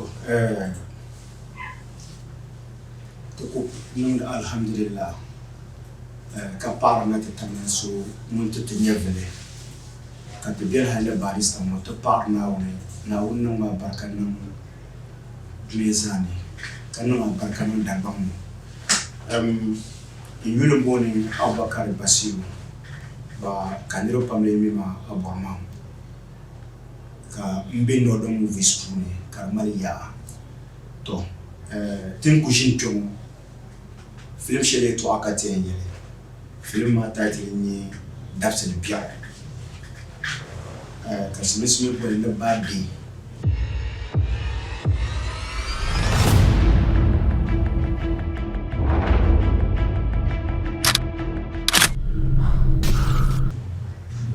To eh, ti ku niŋdi alhamdulillah eh, ka paɣiri na ti tabili so ŋun ti ti nyɛvili ka ti beni hali ni barista ŋɔ ti paɣiri Naawuni, Naawuni niŋmi abarika niŋ dunia zaa ni ka niŋ abarika niŋ Dagbaŋ ni. N yuli m-booni Abubakar Basiru ba ka niriba pam lee mi ma Abɔrmaŋ. Ka m be Northern Movies puuni ka di mali yaa. Tɔ! Ti ni ku ʒini kpe ŋɔ, filim shɛli yɛltɔɣa ka ti yɛn yɛli. Filim maa title n-nyɛ Dabisili Biɛɣu ka silimiinsi mi boli li Bad Day.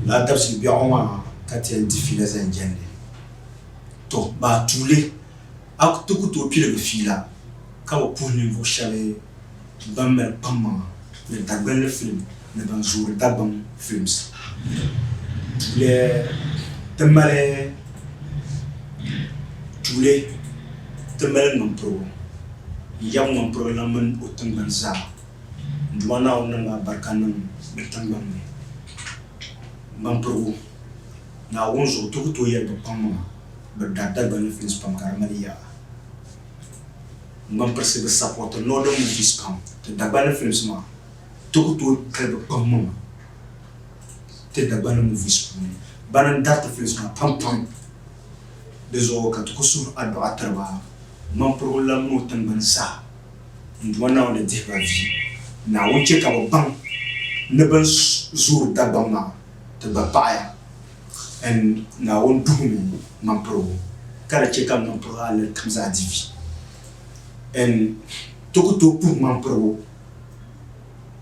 Lala dabisili biɛɣu maa ka ti yɛn di fiila zaŋ jɛndi. Tɔ! Baa tuuli a ti ku tooi piligi fiila ka bi puhi ninvuɣ shɛba ban mali kpaŋmaŋa ni Dagbanli filim ni ban zoori Dagbaŋ films. Tuuli ti mali tuuli ti mali ŋmampirigu n-yab ŋmampirigu la mini o tiŋgbani zaa. N Duuma Naawuni niŋmi alibarika niŋ bɛ tiŋgbɔŋ ni. Ŋmampirigu, Naawuni zuɣu ti ku tooi yɛli bɛ kpaŋmaŋa, bɛ dari Dagbani films pam ka di mali yaa. Ŋmampirisi bɛ sapɔriti Northern movies pam, ti Dagbani films maa ti ku tooi kali bɛ kpaŋmaŋa ti Dagbani movies puuni. Bana n-dari ti films maa pam pam. Di zuɣu ka ti ku suhiri addu'a tiri ba ŋmampirigu la mini o tiŋgbani zaa. N Duuma Naawuni dihi ba vi. Naawuni chɛ ka bɛ baŋ ni bɛ ni zoori Dagbaŋ maa ti gba paɣiya. N Naawuni duhimi ŋmampirigu, ka di chɛ ka ŋmampirigu alali kam zaa di vi. N ti ku tooi puhi ŋmampirigu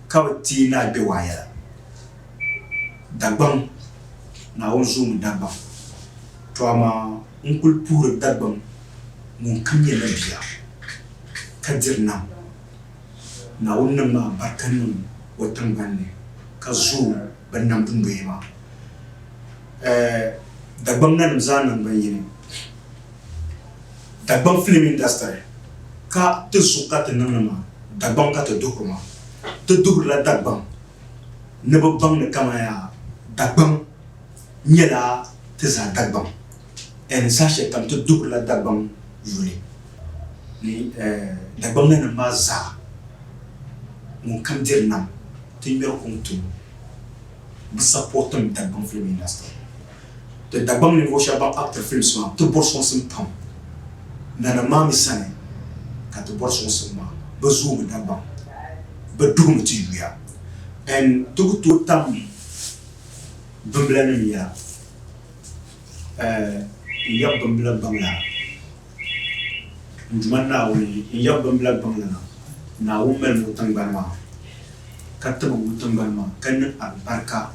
ka bi teei ni a gbe waa yɛla. Dagbaŋ, Naawuni zoomi Dagbaŋ. To amaa n kul puhiri Dagbaŋ ŋunkam nyɛ nabia ka diri nam. Naawuni niŋ ma barika niŋ o tiŋgbani ni ka zooi bɛ nam dundoya maa. Dagbaŋ nanim zaa naŋgban yini. Dagbaŋ film industry ka ti zuɣu ka ti niŋdi maa, Dagbaŋ ka ti duhiri maa. Ti duhirila Dagbaŋ ni bɛ baŋ ni kaman yaa Dagbaŋ nyɛla ti zaa Dagbaŋ. And saha shɛli kam ti duhirila Dagbaŋ yuli ni Dagbaŋ nanim maa zaa ŋun kam diri nam ti ŋmɛri kuŋ ti o bɛ supportim Dagbaŋ film industry. Ti Dagbaŋ ninvuɣ shɛba ban actiri films maa ti bɔri sɔŋsim pam nanim maa mi sani ka ti bɔri sɔŋsim maa bɛ zoomi Dagbaŋ bɛ duhimi ti yuya and ti ku tooi tam bimbilanim yɛla. N yab bimbila gbaŋ la, n Duuma Naawuni, n yab bimbila gbaŋ la na, Naawuni malim o tiŋgbani maa, ka tibigi o tiŋgbani maa, ka niŋ alibarika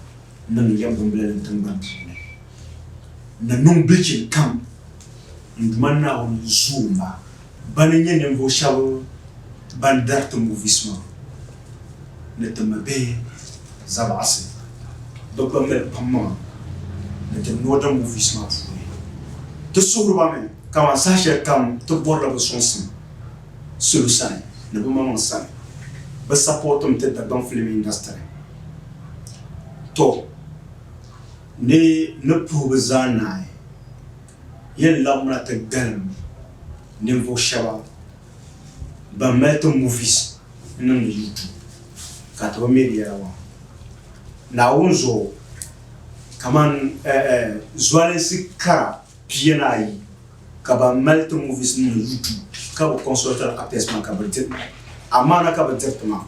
niŋ n yab bimbila ni tiŋgbani puuni. Ni niŋ bilichini kam, n Duuma Naawuni zoom ba. Bana n-nyɛ ninvuɣ shɛb ban dari ti movies maa ni ti mabihi zabaɣisi. Bɛ gba mali kpaŋmaŋa ni ti Northern movies maa puuni. Ti suhiri ba mi kaman saha shɛli kam ti bɔrila bɛ sɔŋsim salo sani ni bɛ maŋmaŋ sani. Bɛ supportimi ti Dagbaŋ film industry. Tɔ! Ni ni puhi bɛ zaa naai. Yɛn laɣimla ti galim ninvuɣ shɛba ban mali ti movies n-niŋdi YouTube ka ti bi mi di yɛla maa. Naawuni zuɣu kaman zualinsi kara 200 ka ban mali ti movies niŋdi YouTube ka bi consultiri actors maa ka bɛ diri amaana ka bɛ diri ti maa.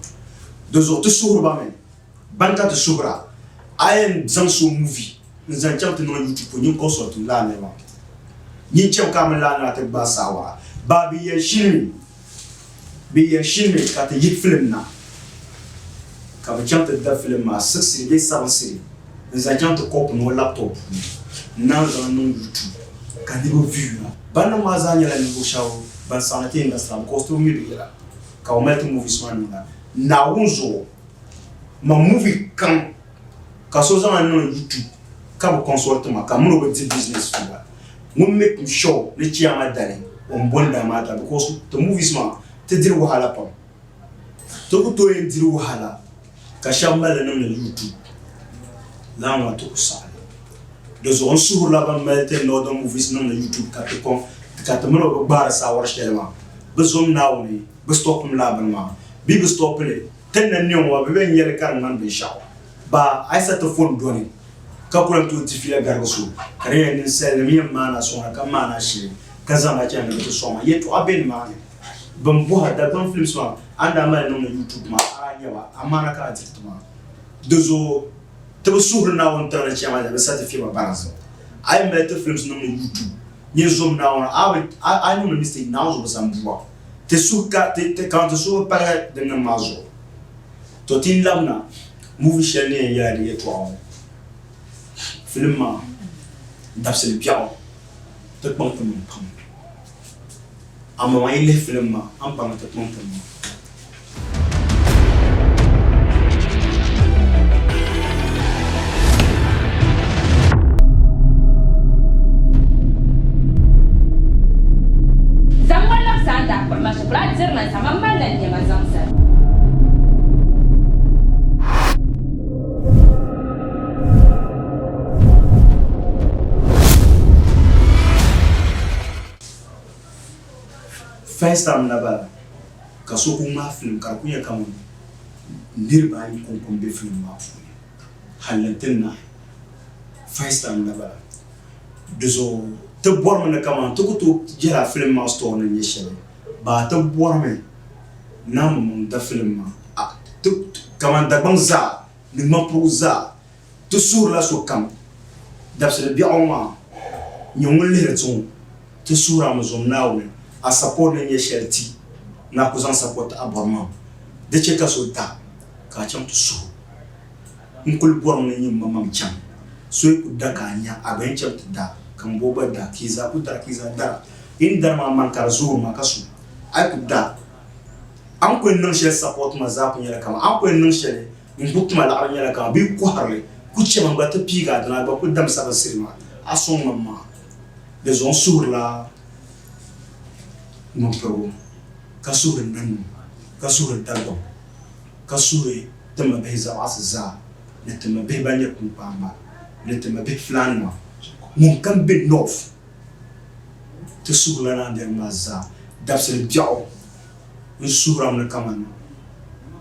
Di zuɣu ti suhiri ba mi. Ban ka ti suhira, a yɛn zaŋ so movie n-zaŋ chaŋ ti niŋ YouTube polo, nyin consult n laa nira maa. Nyin cham ka a mini laa nira ti gbaai saawara. Baa bɛ yɛn shinimi, bɛ yɛn shinimi ka ti yihi film na ka bɛ chaŋ ti da film maa 6 cedi bee 7 cedi n-zaŋ chaŋ ti copy ni o laptop puuni n-naan zaŋ niŋ YouTube ka niriba view a. Bannim maa zaa nyɛla ninvuɣ shɛba ban saɣindi ti industry maa because ti bi mi bɛ yɛla ka bɛ mali ti movies maa niŋda Naawuni zuɣu. Ma movie kam ka so zaŋ a niŋ YouTube ka bi consult ma ka mini o bi di business fiila ŋun make sure ni chiyaama dali O ni bɔni daa maa ta because ti movies maa ti diri wahala pam. Ti ku tooi yɛn diri wahala ka shɛba mali li niŋdi YouTube lala maa ti ku saɣi li. Di zuɣu n suhirila ban mali ti Northern movies niŋdi YouTube ka ti kɔŋ ka ti mini ba bi gbaari saawari shɛli maa bɛ zom Naawuni bɛ stopim lala bini maa bee bɛ stop li ti ni na niŋ ŋɔ bɛ bɛn nyɛli ka di ŋmani binshɛɣu ba a yi sa ti fon dɔni ka ku lahi tooi ti fiila garigi so ka di nyɛla ninsalinima yɛn maana sɔŋda ka maana shili ka zaŋda chani ni bɛ ti sɔŋ ma yɛltɔɣa be nimaani. Bɛn bɔha Dagbaŋ films maa a ni daa mali niŋdi YouTube maa a daa nya ba amaana ka a diri ti maa. Di zuɣu ti bi suhiri Naawuni tiŋli chiya maa zaa bɛ sa ti fiɛba bara zuɣu. A yi mali ti films niŋdi YouTube nyin zom Naawuni a bi a yi niŋdi mistake Naawuni zuɣu bi sa m-bua ti suhu ka ti ti kaman ti suhu bi paligi din niŋ maa zuɣu. To ti yi labina movie shɛli ni yɛn yɛla di yɛltɔɣa ŋɔ film maa dabisili biɛɣu ti kpaŋ ti maŋ pam. Amaa a yi lihi filim maa, a ni baŋ ni ti kpaŋ ti maŋa. Zaŋ ma labisi a ni daa kpuɣi ma shɛli polo, a diri ma n-zaŋ ma malila nɛma zaŋ zali. First time na bala ka so ku ŋmahi film ka di ku nyɛ kaman niriba ayi kɔŋko m-be film maa puuni hali ni ti nahi first time na bala di zuɣu ti bɔrimi ni kaman ti ku tooi jɛra film maa story ni nyɛ shɛli baa ti bɔrimi ni a maŋmaŋ da film maa kaman Dagbaŋ zaa ni ŋmamprugu zaa Ti suhirila sokam, dabisili biɛɣu ŋɔ maa nyɛ ŋun lihiri ti ŋɔ, ti suhir a mi zom Naawuni a support ni nyɛ shɛli ti ni a ku zaŋ support a bɔri maa. Di chɛ ka so da ka a chaŋ ti suhi o. N kuli bɔrimi ni nyin maŋmaŋ chaŋ. So yi ku da ka a nya, a gba yɛn chaŋ ti da, ka ŋun bɔŋɔ gba da, ka yi zaa ku dara, ka yi zaa dara. Yi ni dari maa man ka di zoori maa ka so a yi ku da, a ni ku yɛn niŋ shɛli support maa zaa ku nyɛla kaman a ni ku yɛn niŋ shɛli N ku tuma laɣiri nyɛla kaman bɛ yi kɔhiri li ku chɛ ma gba ti piigi a dina, a gba ku dam sabinsiri maa, a sɔŋ ma maa. Di zuɣu n suhirila ŋmampirigu, ka suhiri nanima, ka suhiri Dagbaŋ, ka suhiri ti mabihi zabaɣisi zaa ni ti mabihi ban nyɛ kpunkpaamba ni ti mabihi fulaannima ŋunkam be North. Ti suhirila lala niriba maa zaa dabisili biɛɣu. N suhirami ni kaman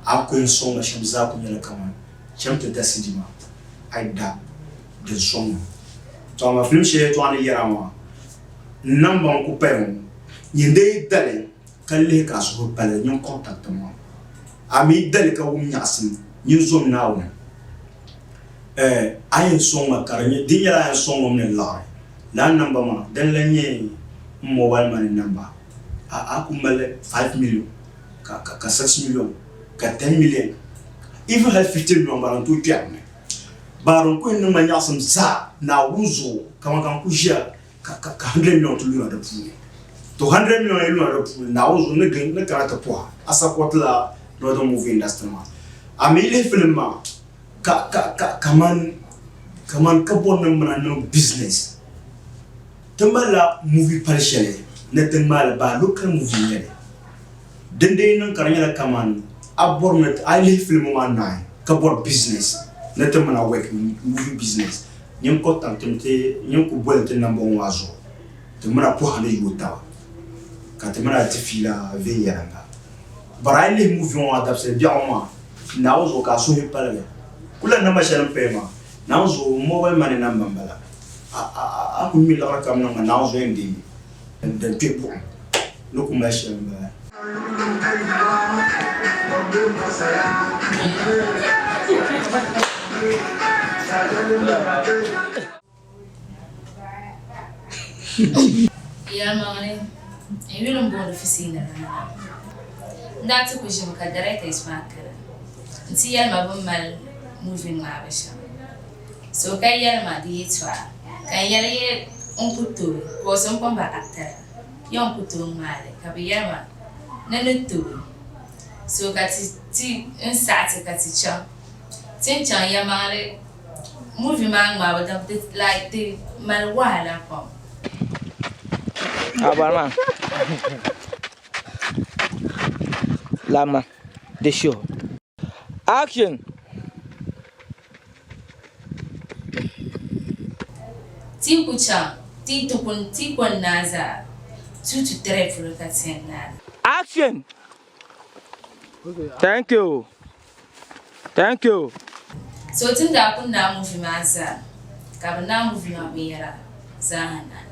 a ku yɛn sɔŋ ma shɛm zaa ku nyɛla kaman cham ti da CD maa, a yi da, din sɔŋ ma. Tɔ amaa filim shɛli yɛltɔɣa ni yɛra maa, n namba n-ku paya ŋɔ, nyin dee yi da li ka lihi ka a suhu pali, nyin contact ma. A mi yi da li ka wum nyaɣisim, nyin zom Naawuni. Eh, a yɛn sɔŋ ma ka di nyɛ, di nyɛla a yɛn sɔŋ ma mi ni liɣiri. Lala namba maa, dini lan nyɛ m mobile money namba. A a ku mali 5 million ka ka ka 6 million ka 10 million even hali 50 million gba din tooi kpɛri mi. Baa din ku yɛn niŋ ma nyaɣisim zaa Naawuni zuɣu kaman ka n ku ʒiya ka ka ka 100 million ti luna di puuni. To 100 million yi luna di puuni Naawuni zuɣu n ni gili n ni kana ti puhi a support la Northern movie industry maa. A mi yi lihi film maa ka ka ka kaman kaman ka bɔri ni m mina niŋ business. Ti malila movie pali shɛli ni ti ŋmaali baa local movie n-nyɛ li. Din dii niŋ ka di nyɛla kaman a bɔrimi ni a lihi filimbu maa naai ka bɔri business ni ti mina work movie business nyin ko taŋ ti nyin ku boli ti number ŋɔ maa zuɣu ti mina pɔha ni yooi taba ka ti mina ti fiila viɛnyɛliŋga. But a yi lihi movie ŋɔ maa dabisili biɛɣu ŋɔ maa Naawuni zuɣu ka a suhi paligi. Kuli la number shɛli m-paya maa Naawuni zuɣu mobile money number m-bala. A ku ŋme liɣiri kam niŋ ma Naawuni zuɣu yɛn deei din kpe buɣim ni ku mali shɛli m-bala. Yɛlimaŋli, n yuli m-booni Fuseini Ramana. N daa ti ku ʒimi ka directors maa kana nti yɛli ma bɛ ni mali movie ŋmaabu shɛm. So ka yɛli ma di yɛtɔɣa ka n yɛli ya n ku tooi because n pun ba actor la ya n ku tooi ŋmaai li ka bɛ yɛli ma ni ni tooi so ka ti ti n saɣi ti ka ti chaŋ ti ni chaŋ yɛlimaŋli movie maa ŋmaabu like di mali wahala pam. A bɔri maa. Labima di shihi o. Action! Ti ku chaŋ ti ti kuni ti ko n-naai zaa, 2 to 3 polo ka ti yɛn naai. Action! Thank you. Thank you. So ti ni daa kuli naai movie maa zaa ka bɛ naai movie maa binyɛra zaa ha naai.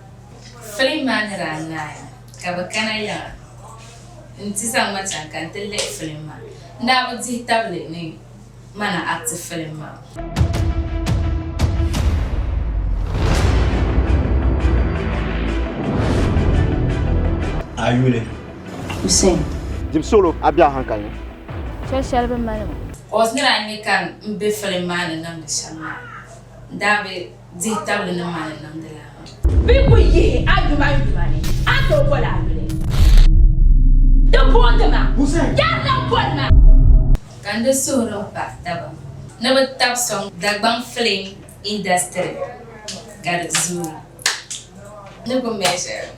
Film maa ni daa naai ka bɛ kana yiŋa nti zaŋ ma chaŋ ka n ti lihi film maa. N daa bi dihi tabili ni mana act film maa. A yuli? Hussein. Jibsolo, a be a hankali ni. Shɛli shɛli bi mali ma. Cause ni daa nyɛ ka m be film maa ni niŋdi shɛm maa, n daa bi dihi tabili ni ma ni niŋdi lala maa. Bɛ ku yihi a yuma yuma ni, a ni tooi boli a yuli. Di boondi ma, yaa lan boli ma. Ka n di suhuri m pahi taba ni bɛ tabi sɔŋ Dagbaŋ film industry ka di zooi. Ni ku measure.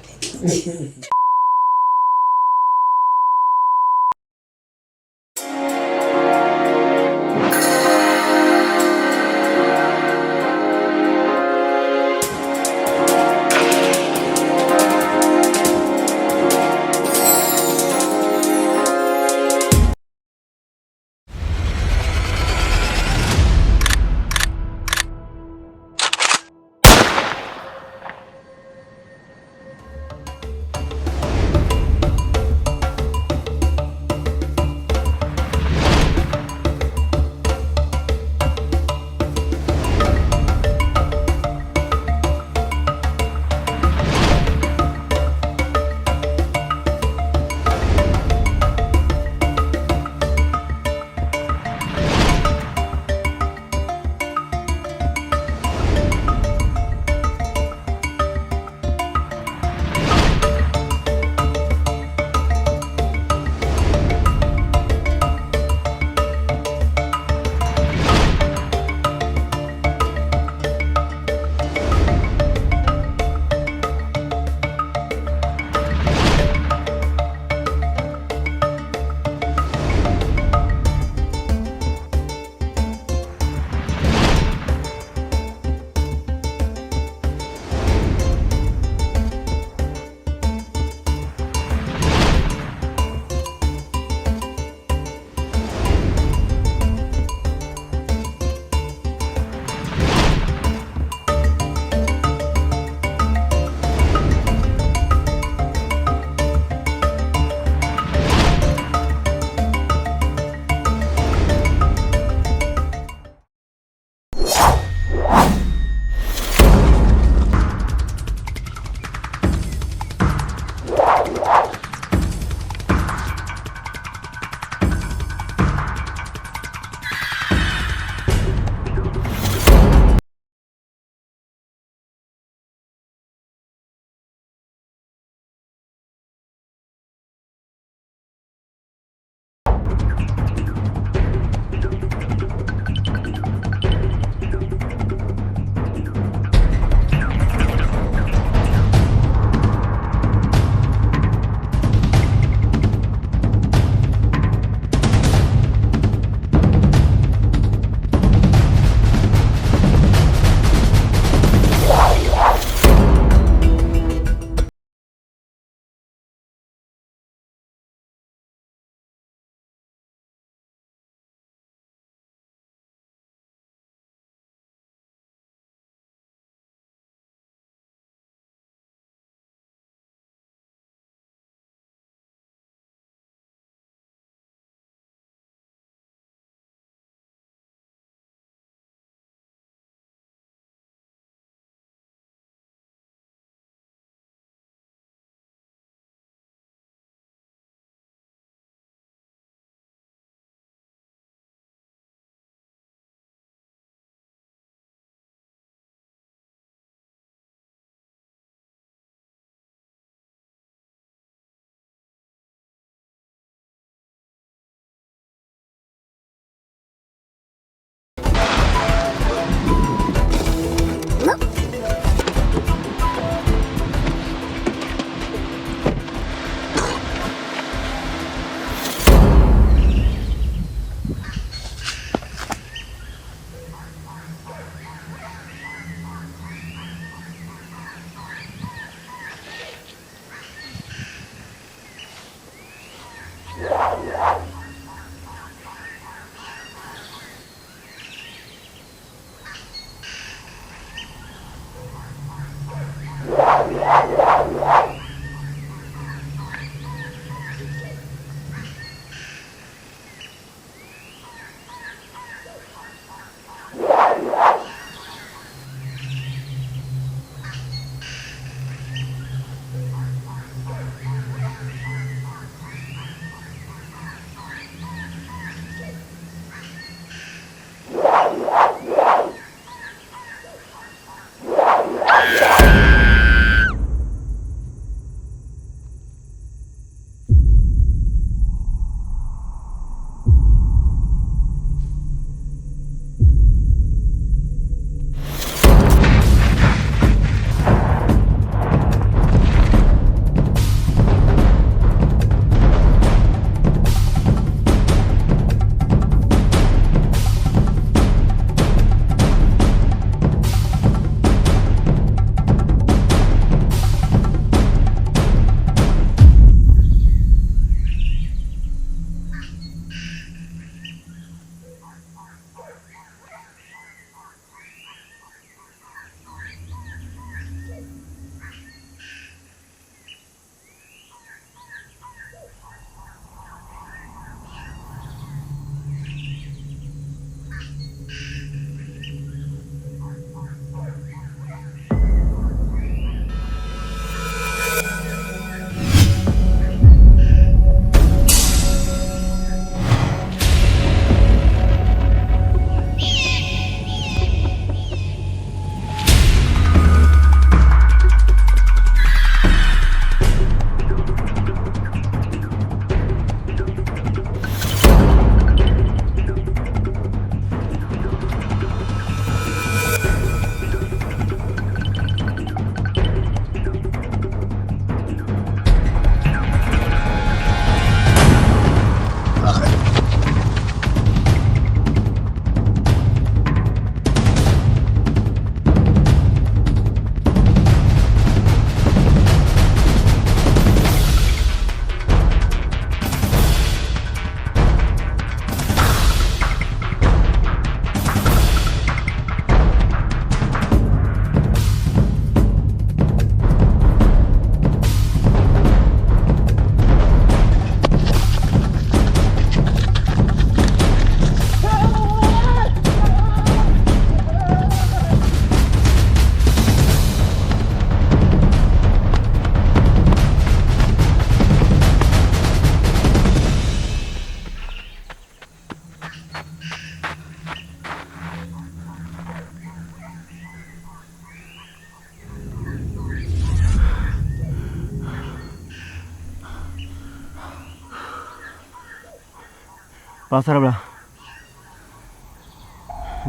Paɣasaribila,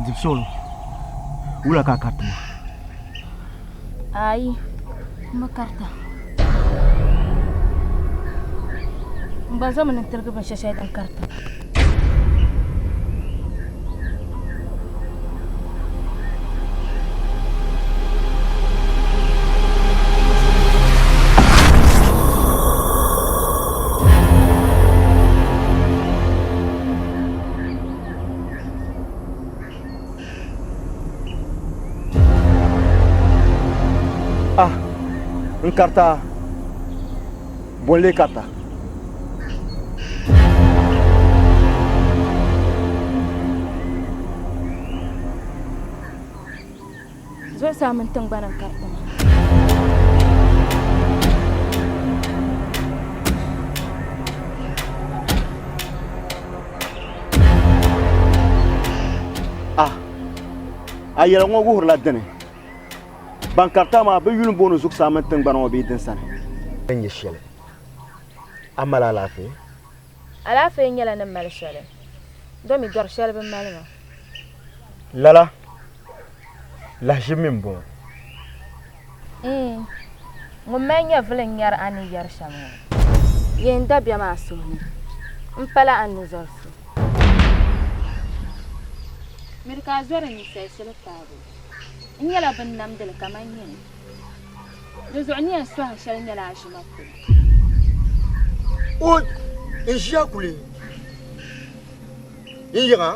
dibisuɣulo, wula ka a kariti ma? Ayi, m bi karita. N gba zomi ni n tiligi binshɛli shɛli din karita. Ah, n karita bɔ n-lee karita? Zuɣusaa mini tiŋgbani n-kariti ma. Ah, a yɛla ŋɔ wuhirila dini? Ban kariti a maa bɛ yuli m-booni zuɣusaa mini tiŋgbani ŋɔ bee din sani? Din nyɛ shɛli, a mali alaafee? Alaafee nyɛla ni mali shɛli, domi dɔri shɛli bi mali ma. Lala lahiʒibu mi m-bɔŋɔ. Iin, ŋun mali nyɛvili n-nyari a ni yɛri shɛm ŋɔ. Yɛn dabiɛm a suhu ni, m pala a ni zɔri so. Miri ka a zɔri ninsalisili paabu. N nyɛla binnamdili kaman nyini. Di zuɣu ni yɛn sɔhim shɛli nyɛla a ʒima polo. O n ʒiya kuli n yiŋa.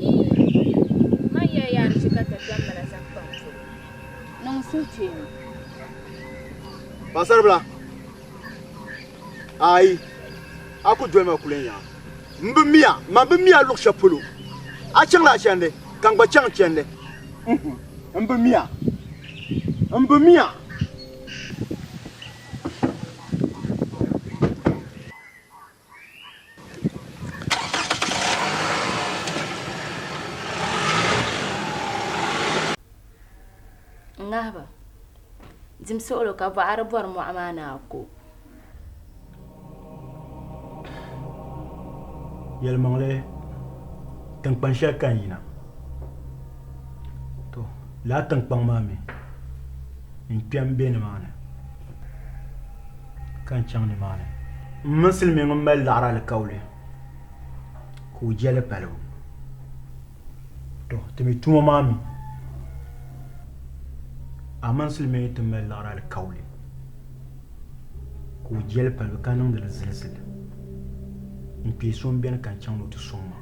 Ii, Man ya yaa ni chɛ ka dabiɛm mali a zaŋ kpa m polo. Niŋ n suhukpeeni. Paɣisaribila, Aai, a ku doli ma kuli n yiŋa. M bi mi a, man bi mi a luɣ shɛli polo. A chaŋla a chandi, ka n gba chaŋ n chandi. M bi mi a, m bi mi a. N ŋahiba, dim suɣilo ka bɔɣiri bɔri mɔɣu maa ni a ko. Yɛlimaŋli, tiŋkpan shɛli ka n yina. To, lala tiŋkpaŋ maa mi, n kpɛm be nimaani ka n chaŋ nimaani. M mini silimiiŋ m-mali laɣiri alikauli ka o je li palibu. To, ti mi tuma maa mi, a mini silimiiŋ yi ti mali laɣiri alikauli ka o je li palibu ka niŋdi li zilizili, n kpee so m-beni ka n chaŋ ni o ti sɔŋ ma.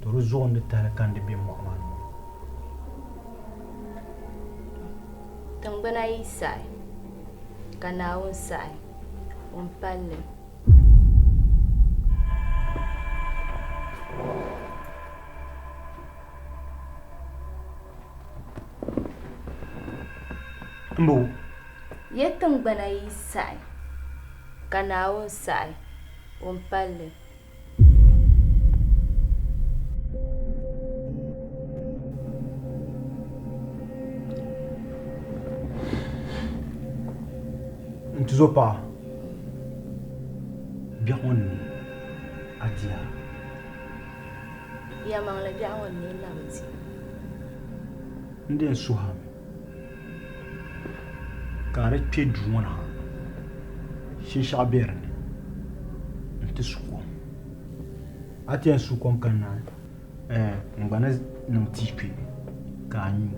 To di zuɣu n-di tahili ka n di be mɔɣu maa ni ŋɔ. Tiŋgbana yi saɣi, ka Naawuni saɣi, o ni pali li. M bo. Ya tiŋgbana yi saɣi, ka Naawuni saɣi, o ni pali li. N tuzo paɣa, biɛɣu ŋɔ ni a diya. Yɛlimaŋli biɛɣu ŋɔ ni na bi di. N di yɛn suhi a mi ka a di kpe duu ŋɔ ni ha shinshɛɣu be di ni nti su kom. A ti yɛn su kom ka naai n gba ni niŋ tii kpe ka a nyu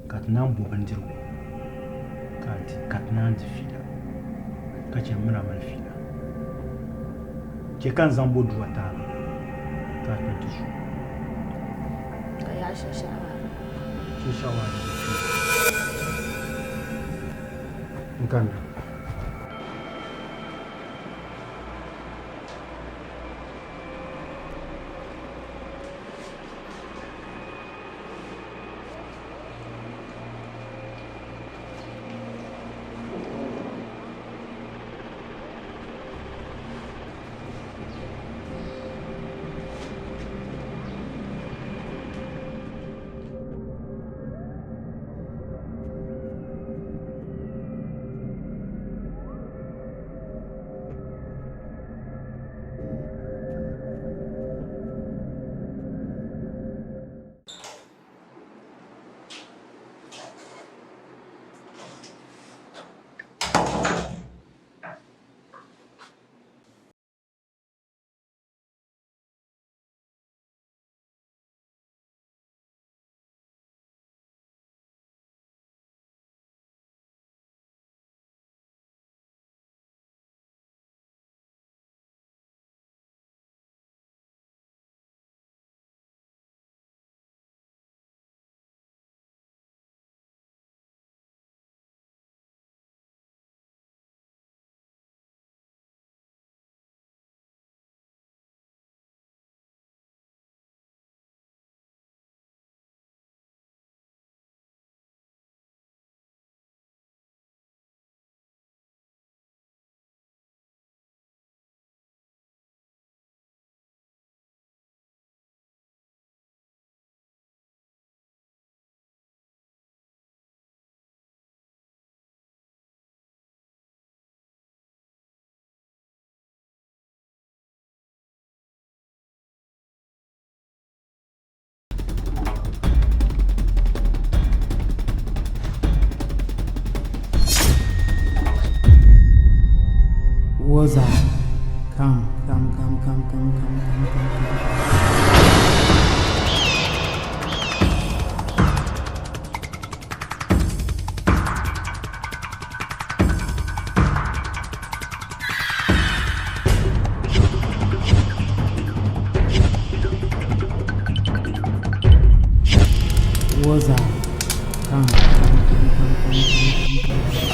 ka ti naan bo bindirigu ka a di ka ti naan di fiila ka chɛ m mini a mali fiila. Chɛ ka n zaŋ bodua ti a ka a kpe nti su. Ka yaɣi shinshɛɣu maa. Shinshɛɣu maa di bi kpe. N kanna. Woza, come, come, come, come, come, come, come, come, come. Woza, come, come, come, come, come, come, come, come.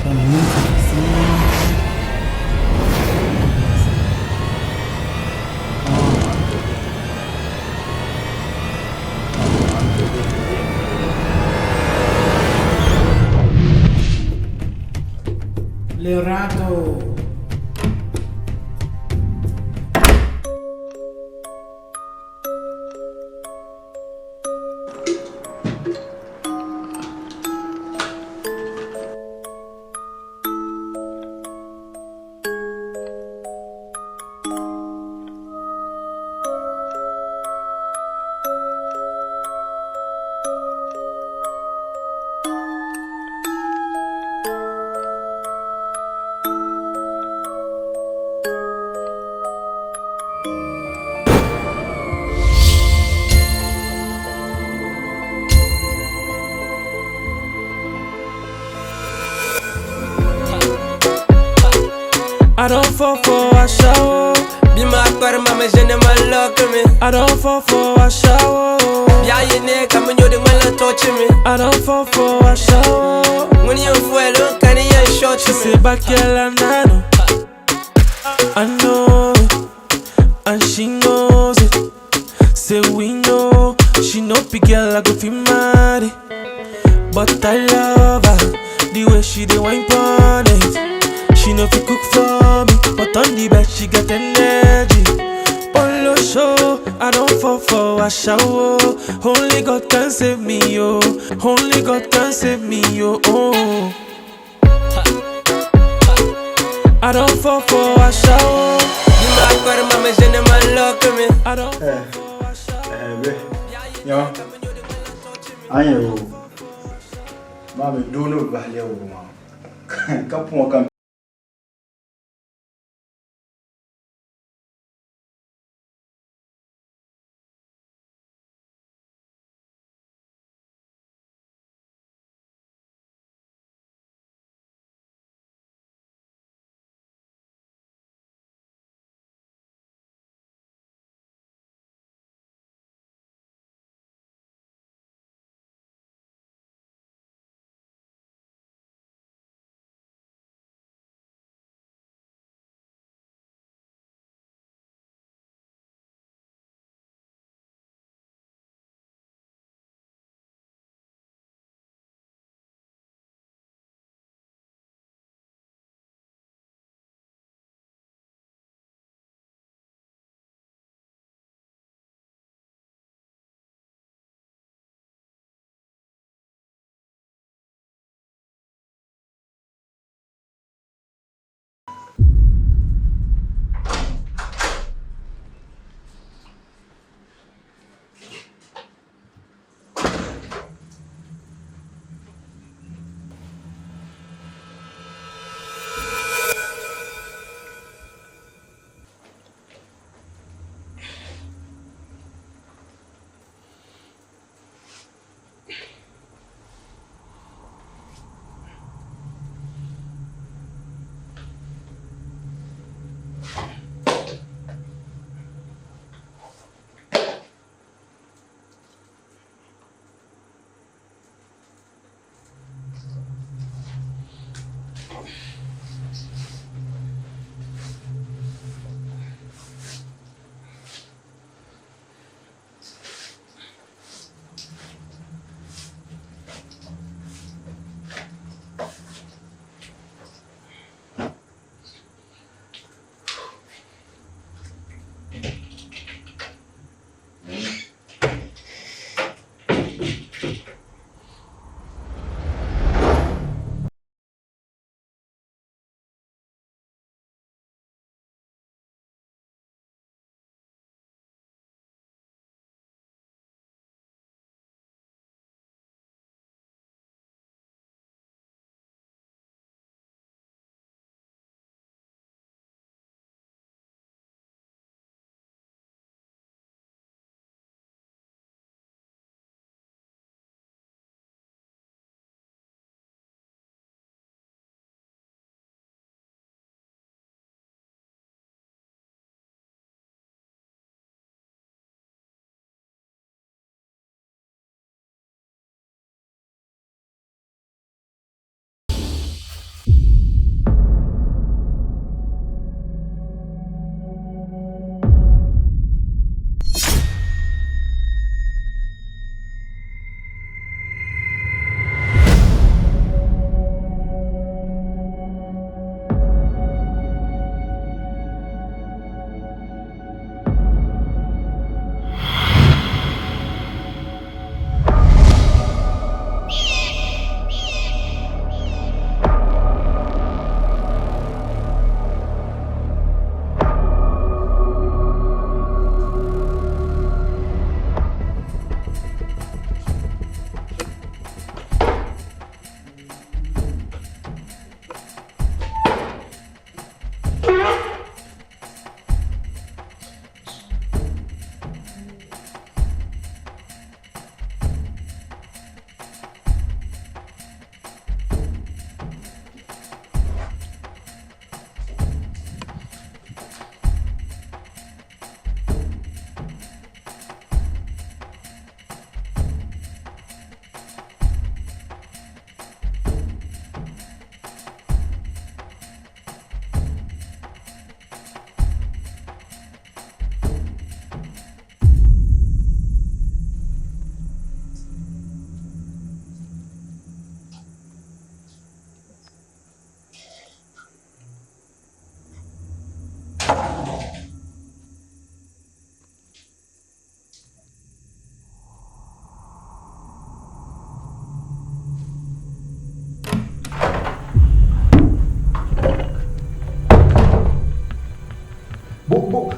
Come, see. Lerato. I don't fall for a shower. Be my karma, me je ne lock me. I don't fall for a shower. Yeah, you ne come you the man touch me. I don't fall for a shower. When you fuel, can you shot She me? say back girl and I know, I know it, and she knows it. Say we know, she no big girl I go feel marry, but I love her the way she dey wine pon it. She no fit cook for me, but on the bed she got energy. Polo show, I don't fall for a shower. Only God can save me, yo. Only God can save me, yo. Oh. I don't fall for a shower. Be my karma, me je ne lock me. I don't fall for a shower. Be ya an yɛrɛ o maa mi doo ni o bahi lɛbigu maa ka pɔn ka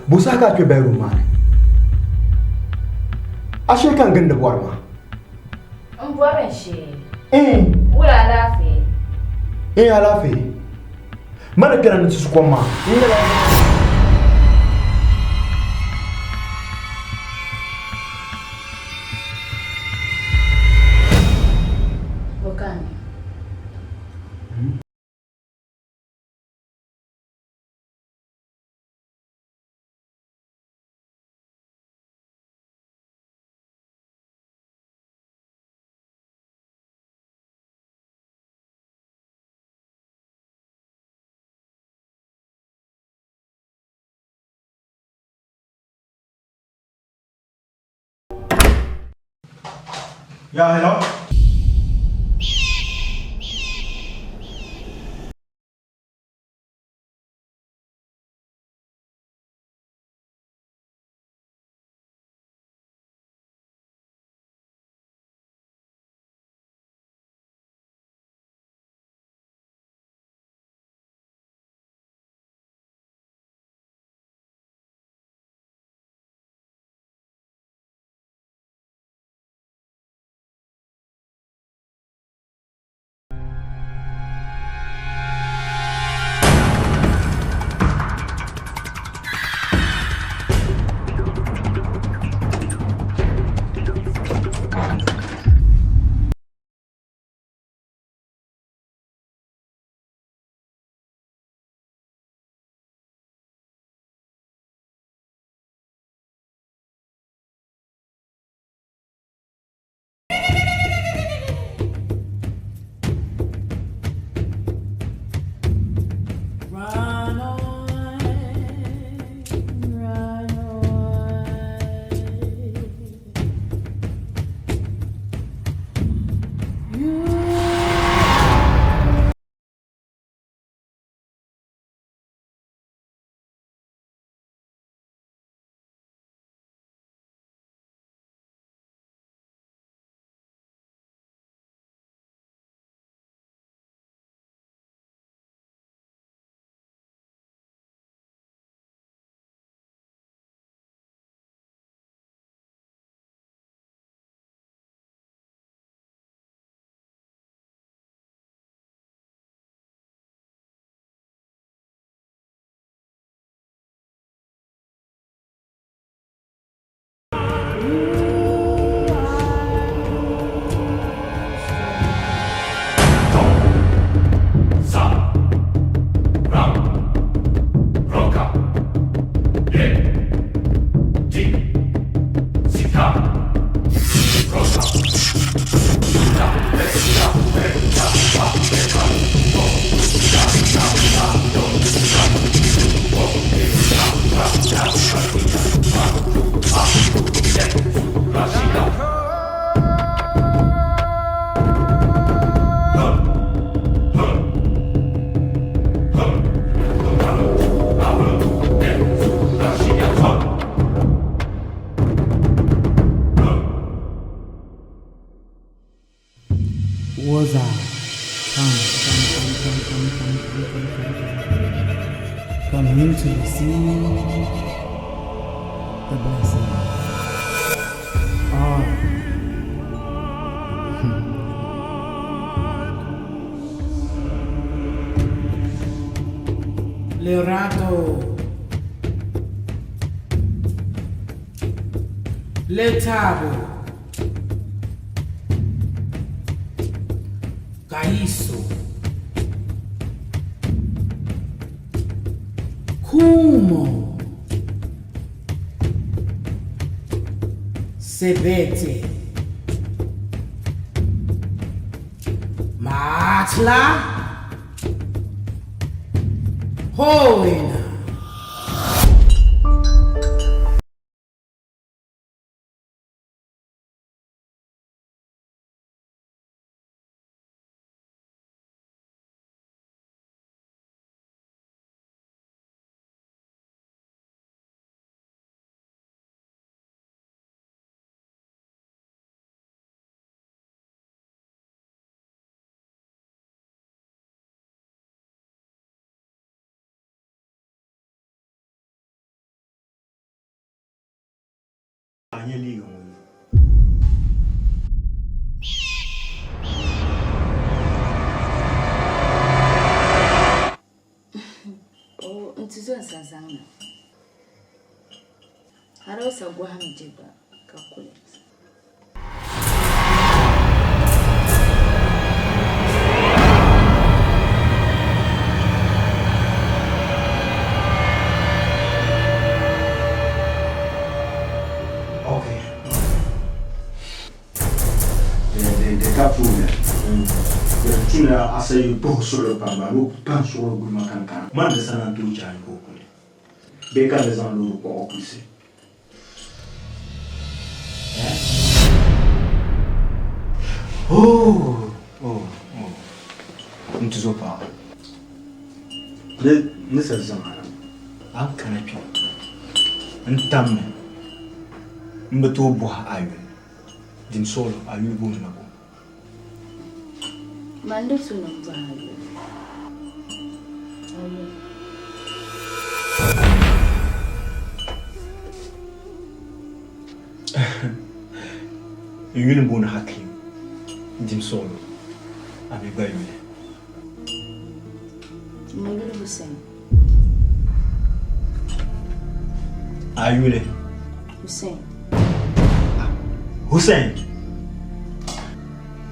Bo saha ka a kpe bedroom maa ni? A shee ka n gindi bɔri maa. N bɔri n shee. Wula alaafee? N alaafee. Ma ni kpɛna ni ti su kom maa. N nyɛla. Bo ka a niŋ? Yeah, hello? Run on, run on. You Woza, come, come, come, come, come, come, come, come, come, come. Come in to receive the blessing. Ah. Lerato. Lethabo. Kaiso. Kumo. Sebete. Matla. Hoina. nya liiga ŋɔ yi? O, n tizo n sa zaŋ na. Hali o sa gɔhim je gba ka kuli. Okay. Di ka puuni di tumila asayi buhi suɣili pam ba ni o ku pan suɣili gulima ka n kana. Man di sana n-tooi chaai ka o kuli bee ka di zaŋ loori kpuɣi o kulisi. Oh, oh, oh. N tizo paɣa. Ni ni sa zaŋ a na, a ni kana kpe n tammi m bi tooi bɔhi a yuli. Dim suɣilo, a yuli booni la bo? Man di tu ni m bɔhi a yuli. A yuli. N yuli m-booni Hakim. Dim suɣilo, a mi gba yuli. N yuli Hussein. A yuli? Hussein. Hussein?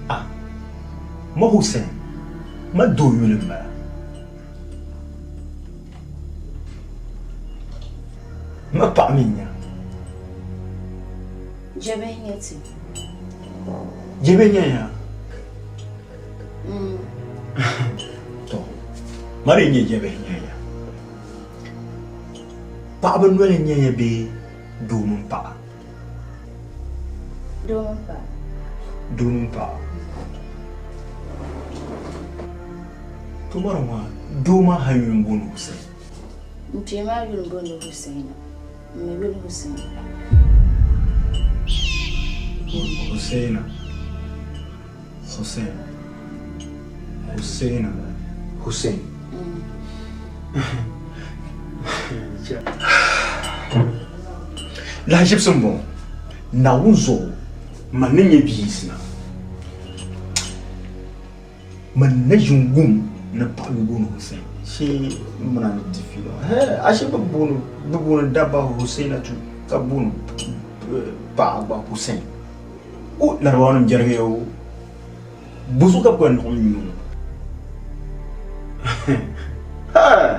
Ah, ma Hussein, ma doo yuli m-bala. Ma paɣa mi n-nya. Jɛbihi nyɛ ti. Jɛbihi nyɛ ya? To, ma di nyɛ jɛbihi nyɛ ya. Paɣaba noli n-nyɛ ya bee doo mini paɣa? Doo mini paɣa. Doo mini paɣa. To mara ŋɔ doo maa ha yuli m-booni Hussein. N kpee maa yuli m-booni Hussein. N mi yuli Hussein. Hussein. Hussein. Hussein. Hussein. Lahaʒibisi m-bɔŋɔ. Naawuni zuɣu man ni nyɛ bia yiɣisina. Man na ʒi n-wum ni paɣa yuli booni Hussein. Shee m mini a ni di fiila ŋɔ. Hee ashe bɛ booni bɛ booni dabba Husseinatu ka booni paɣa gba Hussein. O Larabawanima jɛrigiya o. Bozuɣu ka bɛ kuli niɣim yuli ŋɔ? Hee!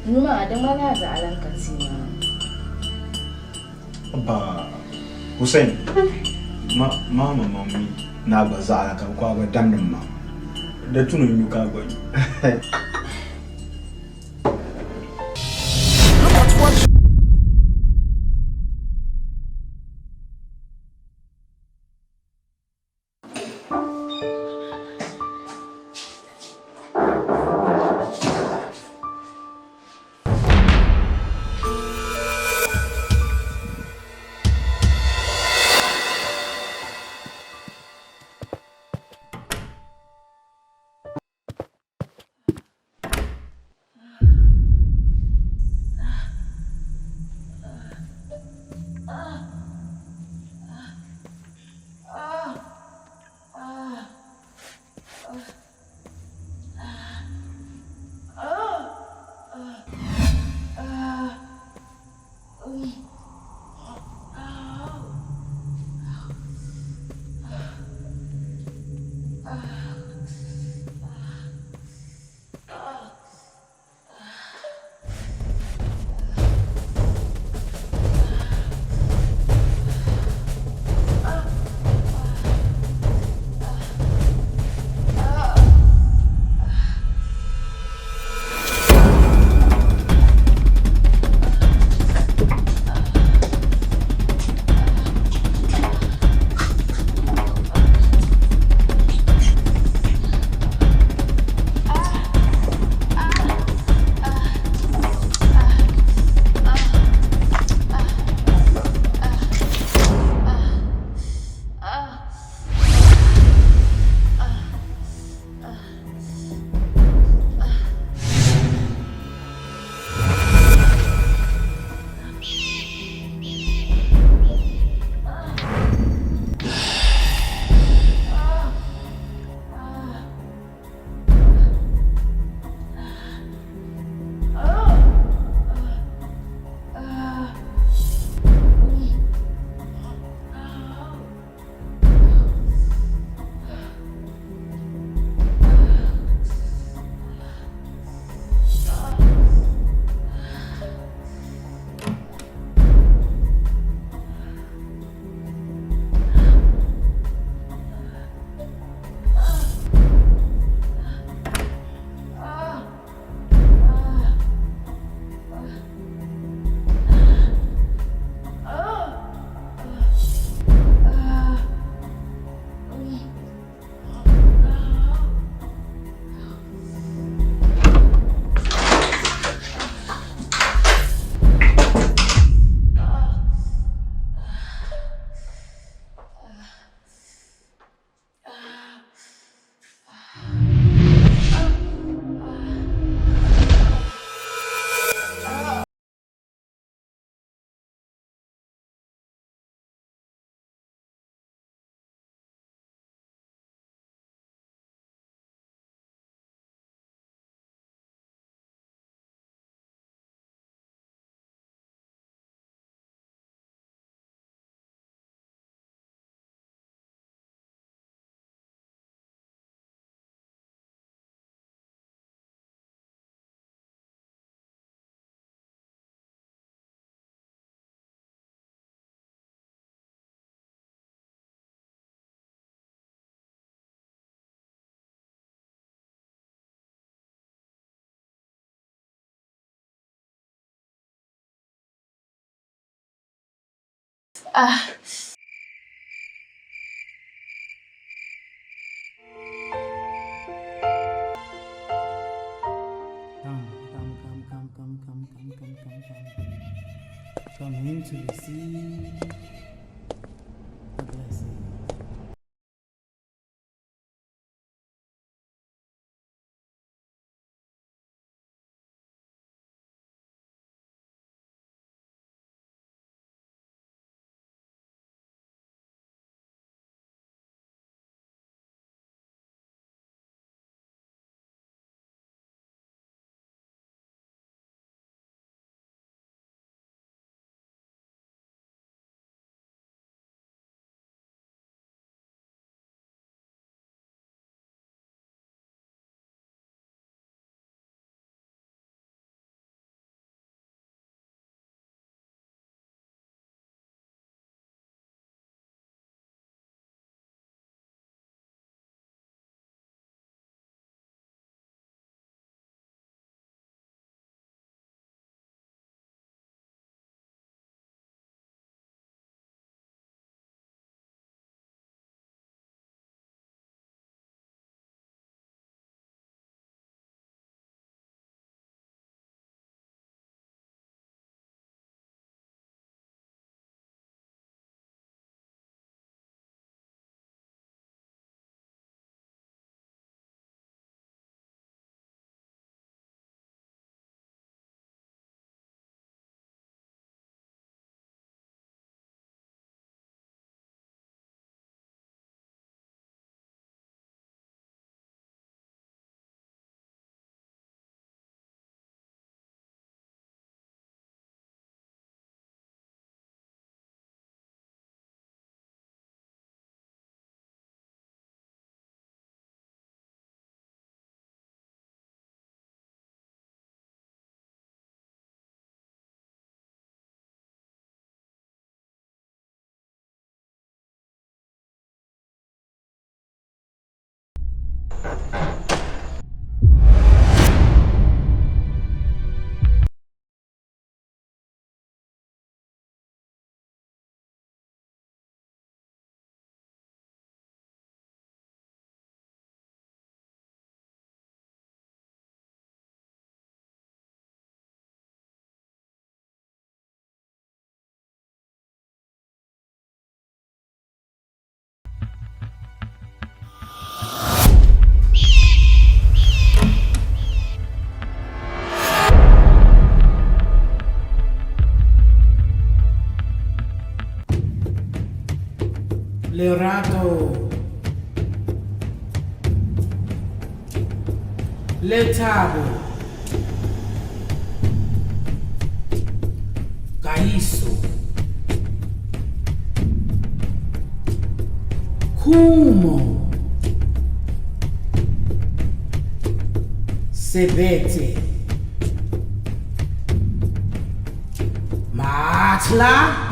Numa, di ŋmanila a zaɣa lan ka tia maa. Ba Hussein, ma ma ma ma mi ni a gba zaɣa la ka bɛ ku a gba damdi m ma. Di tu ni n nyu ka a gba nyu. Ah. Come, come, come, come, come, come, come, come, come, come. Come in to receive the blessing. Lerato. Lethabo. Kaiso. Khumo. Sebete. Matla.